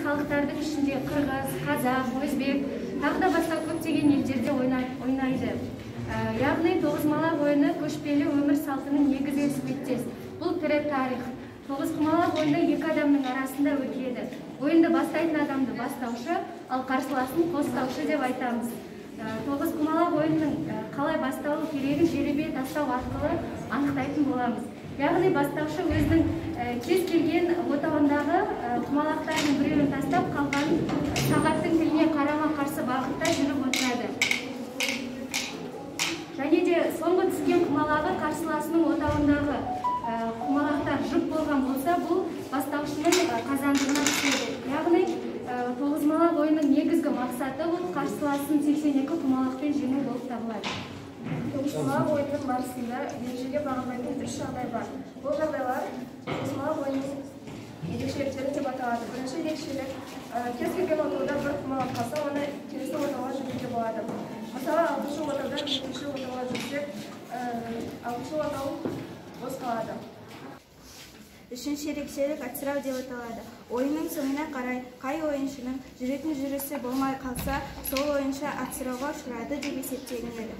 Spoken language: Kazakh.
халықтардың ішінде қырғыз, қазақ, өзбек, тағы да басқа көптеген елдерде ойнайды. Яғни тоғызқұмалақ ойыны көшпелі өмір салтының негізі іспеттес. Бұл тірі тарих. Тоғызқұмалақ ойыны екі адамның арасында өтеді. Ойынды бастайтын адамды бастаушы, ал қарсыласын қостаушы деп айтамыз. Тоғызқұмалақ ойынның қалай басталу керегін жеребе тастау арқылы анықтайтын боламыз. Яғни бастаушы өзінің кез келген отауындағы құмалақтардың біреуін тастап, қалғанын сағаттың тіліне қарама-қарсы бағытта жүріп отырады. Және де соңғы түскен құмалағы қарсыласының отауындағы құмалақтар жұп болған болса, бұл бастаушының қазандығына түседі. Яғни тоғызқұмалақ ойынның негізгі мақсаты бұл қарсыласын 82 құмалақпен жеңу болып табылады. Тоғызқұмалақ ойынының барысында ережеге бағынбайтын үш жағдай бар. Бұл жағдайлар тоғызқұмалақ ойынының ерекшеліктері деп аталады. Бірінші ерекшелік, кез келген отауда бір құмалақ қалса, оны келесі отауға жүруге болады. Мысалы, алтыншы отаудан екінші отауға жүрсек, алтыншы отау бос қалады. Үшінші ерекшелік атсырау деп аталады. Ойынның соңына қарай қай ойыншының жүретін жүрісі болмай қалса, сол ойыншы атсырауға ұшырады деп есептелінеді.